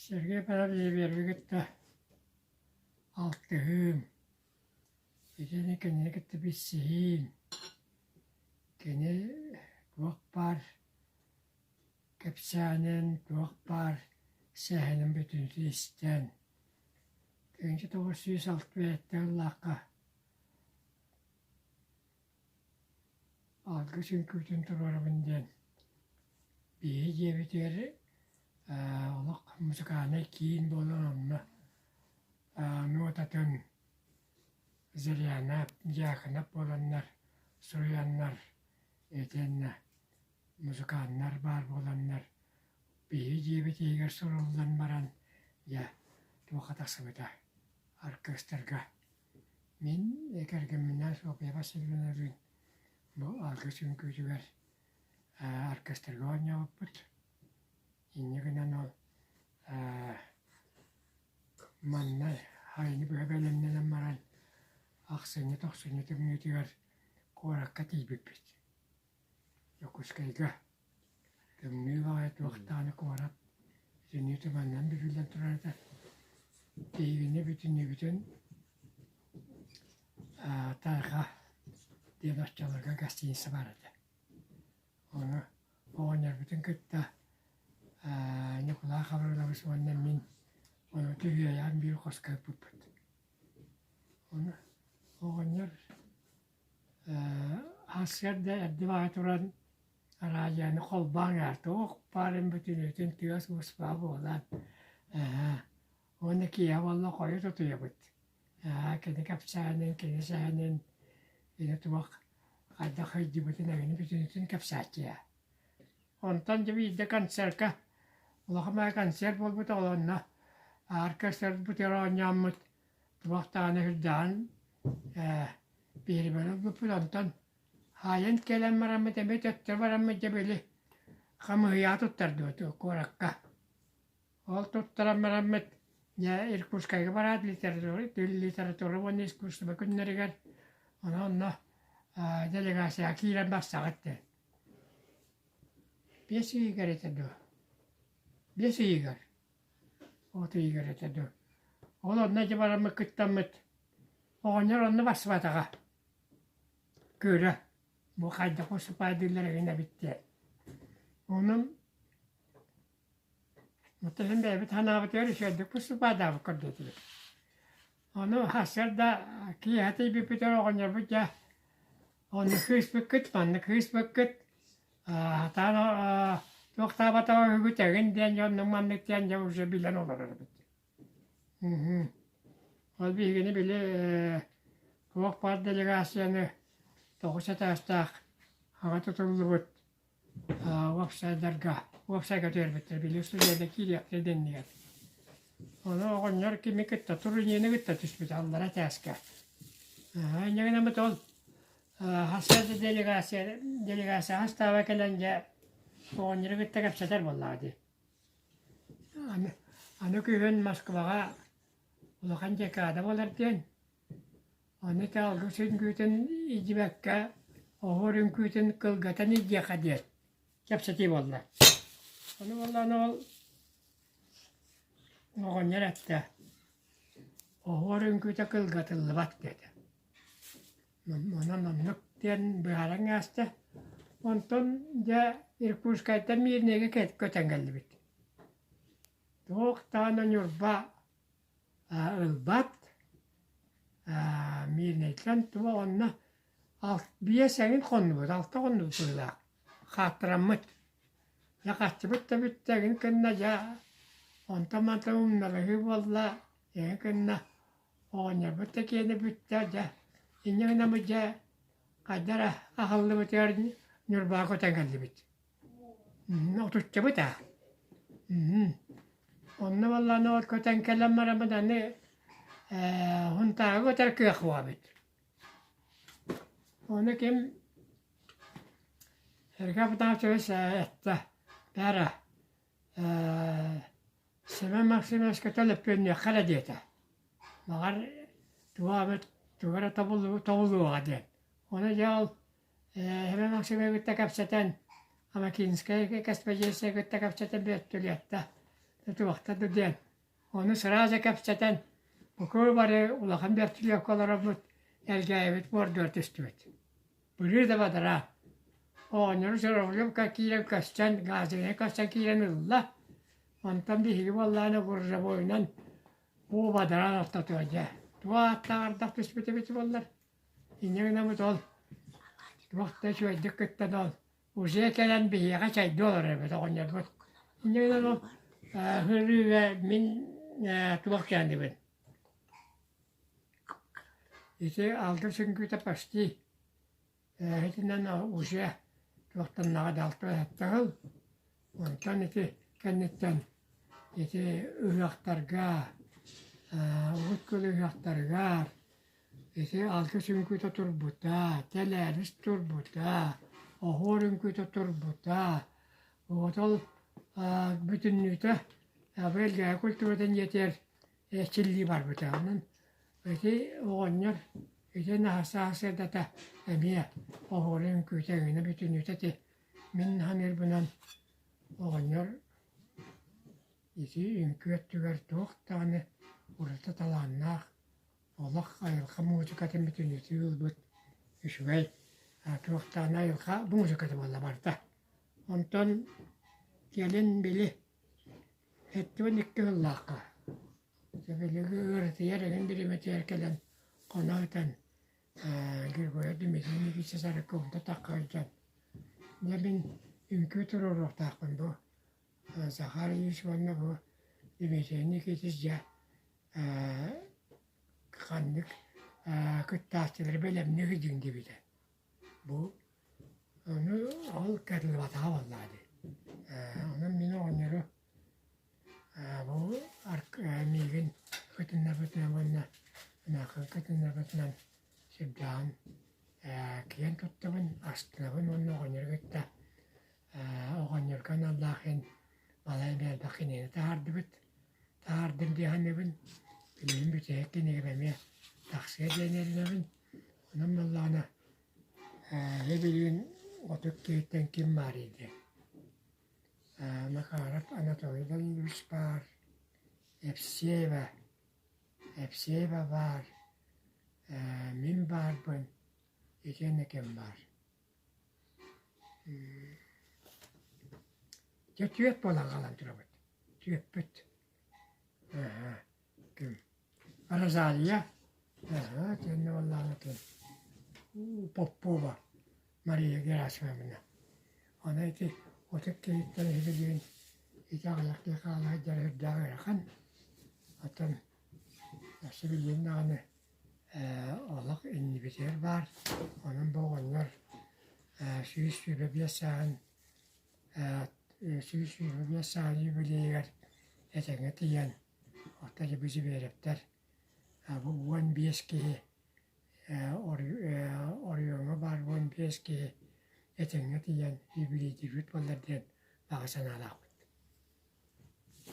Сергей Парамьевы кытта алтыһыым, итини кинини кытта билсиһиим, кини туох баар кэпсээнин, туох баар сэһэнин бүтүннүү истэн, 1965 сыллаахха Алгыс үҥкүүтүн туруорабын диэн биһиги дьиэбитигэр олох музыкальнай киин буолан онно нуотатын Зырянов, Дьяконов буоланнар суруйаннар итиэннэ музыканнар баар буоланнар биһиги дьиэбит иһигэр суруллан баран дьэ туохха тахсыбыта оркестрга. Мин кэргэмминээн Софья Васильевналыын бу алгыс үҥкүүтүгэр оркестрга оонньообуппут. Инньэ гынан ол манна сайыны быһа бэлэмнэнэн баран ахсынньы-тохсунньу тымныытыгар куоракка тиийбиппит. Дьокуускайга Тымныы баҕайы туох даҕаны куорат итинник туманынан бүрүллэн турар этэ. Биһигини бүтүннүүбүтүн Тайҕа диэн оччолорго гостиница баар этэ. Ону оҕонньорбутун кытта Ньукулай Хабырылабыс уонна мин ону түһүөйээн биир хоско ыппыппыт. Ону оҕонньор Сарсыарда эрдэ баҕайы туран араадьыйаны холбоон аар туох баарын бүтүннүүтүн тыас-уус баа буолан уонна киэһэ буолла хойут утуйабыт. Кини кэпсээнин, кини сэһэнин, кини туох хайдах сылдьыбытын эҥин бүтүннүүтүн кэпсээччи ээ. Онтон дьэ биирдэ концерка улахан баҕайы концерт буолбута ол онно оркестрбытыгар оонньооммут Туох даҕаны сүрдээҕин ээ биэримэни ылбыппыт онтон хаайан кэлэн бараммыт эмиэ төттөрү бараммыт дьэ били хамыыһыйаҕа туттардыбыт куоракка. Ол туттаран бараммыт дьэ Иркутскайга бараат литература литература уонна искусство күннэригэр ону онно делегацияҕа киирэн барсаҕыт диэн. Биэс ыйыгар этэ дуо? Биэс ыйыгар. От ыйыгар этэ дуо. Ол онно дьэ бараммыт кыттаммыт оҕонньор онно барсыбатаҕа. Көрө, бу хайдах выступайдыыллар эҥин эбит диэн. Онон оттон бэйэбит санаабытыгар үчүгэйдик выступайдаабыт көрдөөтүбүт. Ону сарсыарда киэһэ тиийбиппитигэр оҕонньорбут дьэ онно кыыспыккыт, манна кыыспыккыт Сатаан туохтаабатаҕа үһүгүт эҥин диэн дьоннуҥ маннык диэн дьэ уже билэн олорор эбит. Ол биһигини били туох баар делегацияны тоҕус этээстээх аҕа тутуллубут уопсайдарга уопсайга түһэрбиттэр били студияда киириэхтэрэ дэннигэр. Ону оҕонньор кими кытта Турунины кытта түспүт аллара этээскэ. Инньэ гынан ол Сарсыарда делегация делегация састааба кэлэн дьэ оҕонньору кытта кэпсэтэр буоллаҕа дии. Аны, аны күһүн Москваҕа улахан декада буолар диэн, ону ити алгыс үҥкүүтүн илдьибэккэ, оһуор үҥкүүтүн кылгатан илдьиэххэ диэн кэпсэтии буолла. Ону буоллаҕына ол оҕонньор эттэ, оһуор үҥкүүтэ кылгатыллыбат диэтэ. Онон оннук диэн быһааран ааста. Онтон дьэ Иркутскайтан Мирнэйгэ көтөн кэллибит. Туох даҕаны Ньурба ылбат, Мирнэйтэн туох онно биэс эҥин хоннубут, алта хоннубут быһыылаах. Хааттараммыт. Дьэ хаччыбыт да бүттэ эҥин гынна дьэ онтон-мантан умналаһыы буолла эҥин гынна Оҕонньорбут да киэнэ бүттэ дьэ, инньэ гынаммыт дьэ хайда эрэ аһыллыбытыгар Ньурбаҕа көтөн кэллибит. Отуччабыт аа. Онно буоллаҕына ол көтөн кэлэн бараммыт аны ээ Һунтааҕы көтөр кыах буолбут. Ону ким Сергей Потапчевич эттэ, бээрэ ээ Семен Максимовичка төлөппүөннүөххэ эрэ диэтэ. Баҕар туох эмит тугу эрэ тобулуоҕа диэн. Ону дьэ ол Семен Максимовы кытта кэпсэтэн, Амакинскай экспедиция кытта кэпсэтэн бөртөлүөттэ. Туохта да диэн. Ону сразу кэпсэтэн, бука бары улахан бөртүлүөккэ олороммут, Элгээйибит буордугар түстүбүт. Бырыы да бадараа. Оҕонньору Журавлевка киирэн көстөн, газовая көстөн киирэн ылла. Онтон биһиги буоллаҕына грузовойунан уу бадараан ортотугар дьэ туох ааттаах ардах түспүт эбит буоллар. Инньэ гынаммыт ол туох да үчүгэйдик кыттан ол уже кэлэн биһиэхэ чэйдии олорор эбит оҕонньорбут. Инньэ гынан ол ырыыга мин туох кэллибин. Ити алгыс үҥкүүтэ почти итинэн уже туохтаннаҕа да алтыһаттаҕыл. Онтон ити кэнниттэн ити ыһыахтарга Уһут Күөл ыһыахтарыгар ити алгыс үҥкүүтэ турбута, тэлээрис турбута, оһуор үҥкүүтэ турбута. Вот ол бүтүннүүтэ Элгээйи культуратын дьиэтигэр эрчиллии барбыта. Онон ити оҕонньор ити сарсыардата эмиэ оһуора үҥкүүтэ эҥинэ бүтүннүүтэ ити мин саныырбынан оҕонньор ити үҥкүү өттүгэр туох даҕаны ураты талааннаах олох айылҕа музыкатын бүтүннүүтүн ылбыт үчүгэй туох даҕаны айылҕа музыката буолла барыта. Онтон кэлин били 72 сыллаахха билиги ыарытыйар эҥин бириэмэтигэр кэлэн хоно сытан Григорий Дмитриевич Сарыкумда тахха сылдьан дьэ мин үҥкүү туруоруохтаахпын бу Захар Ильич уонна бу Дмитрий Никитич дьэ ханнык кыттааччылары бэлэмнии сылдьыҥ диэбитэ. Бу ону ол кыаллыбатаҕа буоллаҕа дии. Онон мин оҕонньору бу миигин кытыннарбытынан уонна ынаххын кытыннарбытынан сүрдээҕин киэн туттабын, астынабын уонна оҕонньору кытта оҕонньорго аналлаах иһин балай эмэ элбэх кинигэни таһаардыбыт. Таһаардым дии саныыбын. Билигин бүтэһик кинигэм эмиэ тахсыа диэн эрэнэбин. Онон буоллаҕына билигин отут киһиттэн ким баарый диэн. Макаров Анатолий Данилович баар, Евсеева, Евсеева баар, мин баарбын, итиэннэ ким баар. Дьэ түөрт буолан хаалан турабыт. Түөрпүт. Ким? Розалия, итиэннэ буоллаҕына ким? Попова Мария Герасимовна. Аны ити отут киһиттэн иһилигин ити аҕыйах киһи хаала сылдьара сүрдээх ыарахан. Оттон өссө билигин даҕаны олох иннибитигэр баар. Онон бу оҕонньор 125 сааһын 125 сааһын юбилейыгар этэҥҥэ тиийэн Оттон Дьэбиэрэптэр бу 15 киһи оройуоҥҥа баар 15 киһи этэҥҥэ тиийэн юбилейдиирбит буоллар диэн баҕа санаалаахпын.